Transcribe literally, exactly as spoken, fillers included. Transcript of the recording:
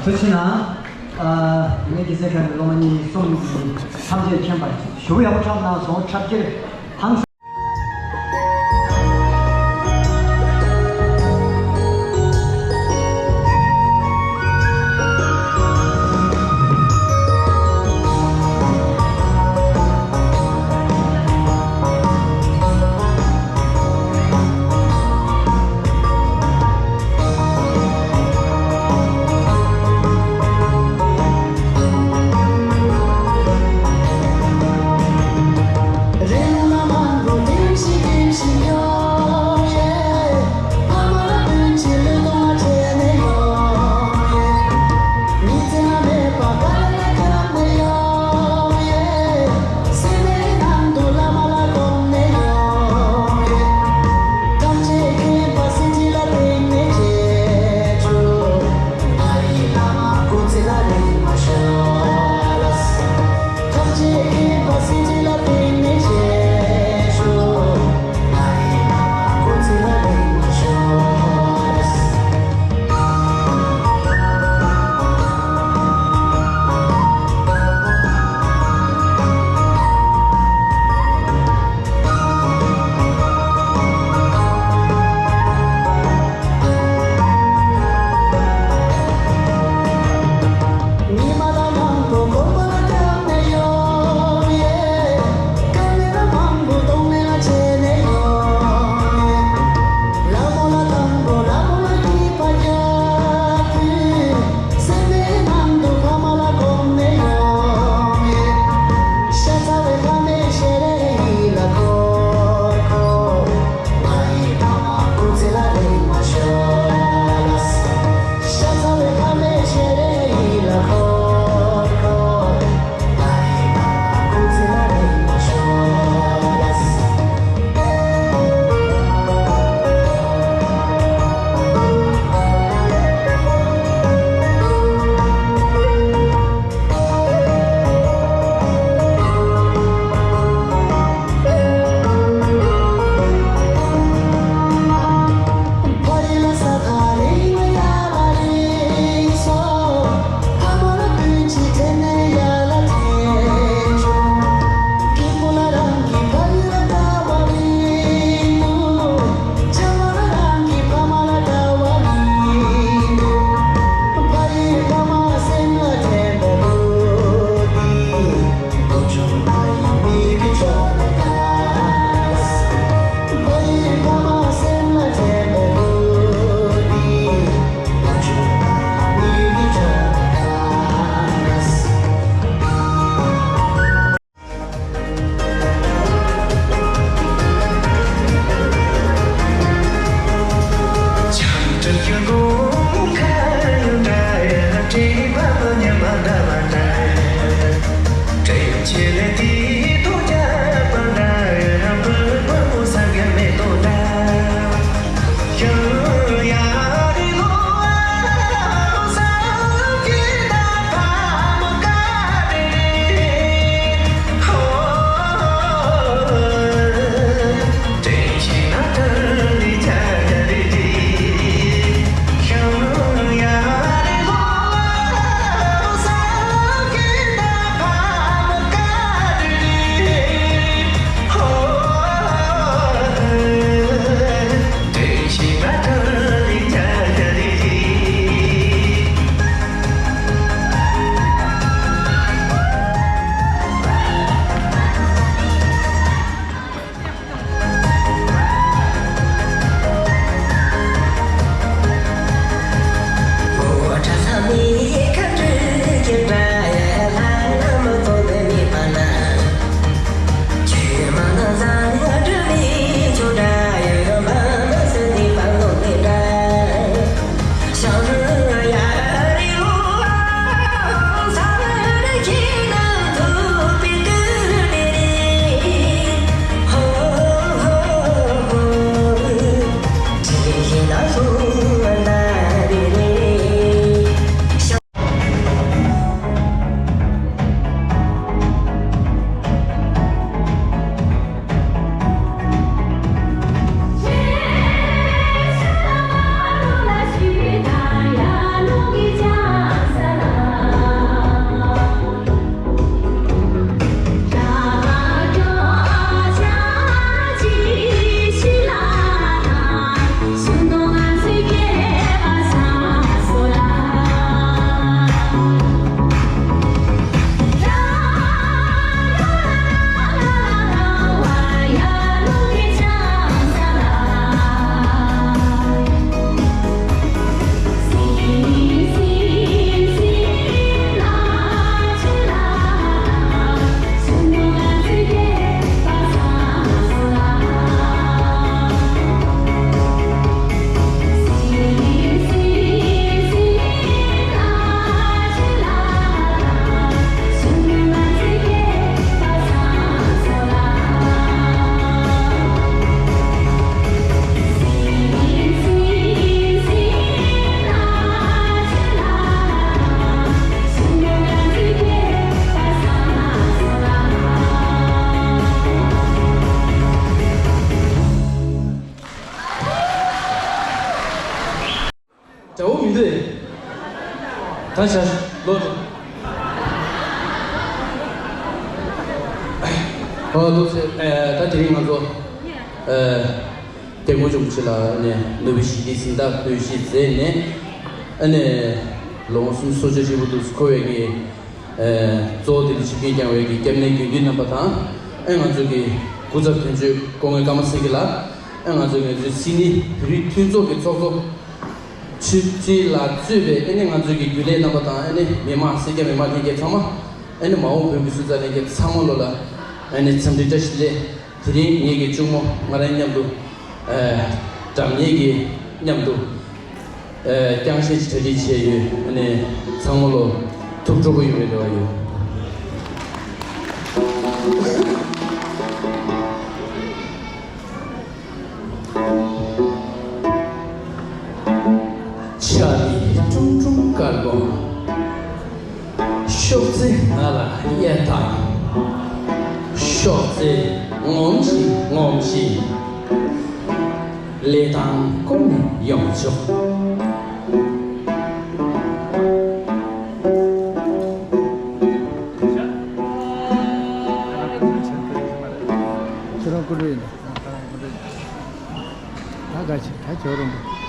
ཐུགས་རྗེ་གནང་། ཨ། ངའི་སྒྱུ་རྩལ་མཁན་པོའི་སློབ་མ་གཉིས་གསུམ་གྱིས་ཐམས་ཅད་མཁྱེན་པར་ཞུ་ཡག་པོ་འཁྲབ་གནང་སོང་། འཁྲབ་ཁྱེར་ཧང་སང་། ད་ཤ་ལོ། ཨོ་ལོ་ཟེར། ཨེ་ད་དེ་རིང་ང་ཚོ་ཨེ་སྐྱབས་མགོན་ཆེན་པོ་མཆོག་ལ་ནས་ནོ་བེལ་ཞི་བདེའི་གཟེངས་རྟགས་འབུལ་བཞེས་མཛད་ནས། ཨ་ནས་ལོ་ངོ་སུམ་ཅུ་སོ་བརྒྱད་འཁྲི་བོ་འདུག་འཁོར་བའི་གི་ཨེ་གཙོ་བོ་དེ་ལ་ཆིབས་བསྒྱུར་བསྐྱངས་པའི་གི་སྐྱབས་གནས་དགེ་འདུན་རྣམ་པ་དང་། ཨེ་ང་ཚོ་གི་སྐུ་ཚབ་དོན་གཅོད་སྐུ་ངོ་ཀརྨ་སེང་གེ་ལགས། ཨེ་ང་ཚོ་གི་ང་ཚོའི་སིད་ནི་བོད་རིགས་མཐུན་ཚོགས་ཀྱི་ཚོགས་གཙོ་ཆོས་སྤྱི་ལགས་གཙོས་པའི་ཨེ་ནི་ང་ཚོའི་གི་རྒྱུན་ལས་རྣམ་པ་དང་། ཨེ་ནི་མི་མང་སེར་སྐྱ་མི་མང་ལྷན་རྒྱས་ཚང་མ། ཨེ་ནི་མ་འོངས་བོད་ཀྱི་སོན་རྩ་ལྷན་རྒྱས་ཚང་མ་ལོ་ལ་ཨེ་ནི་འཚམས་འདྲི་བཀྲ་ཤིས་བདེ་ལེགས། དེ་རིང་ངེད་ཀྱི་གཅུང་མོ་ང་རང་མཉམ་དུ་ཨེ་སྒྲ་སྙན་གྱི་མཉམ་དུ་ཨེ་རྐྱང་ཤན་གྱི་གྲ་སྒྲིག་བྱས་ཡོད། ཨ་ནི་ཚང་མ་ལོ་ཐུགས་སྤྲོ་པོ་ཡོང་བའི་རེ་བ་ཡོད། ཆ་ནི་ཀྲུང་ཀྲུང་དཀར་པོ། ཤོག་རྩེ་ང་ལ་གཡར་དང་། ཤོག་རྩེ་ངོམ་ཞིག་ངོམ་ཞིག། ལས་དང་སྐོར་ནས་ཡོང་ཆོག། ཁྱེད་རང་སྐུ་མགྲོན་ཡིན་ད། ད་ག་ཆེ་ད་ཁྱོད་རང་།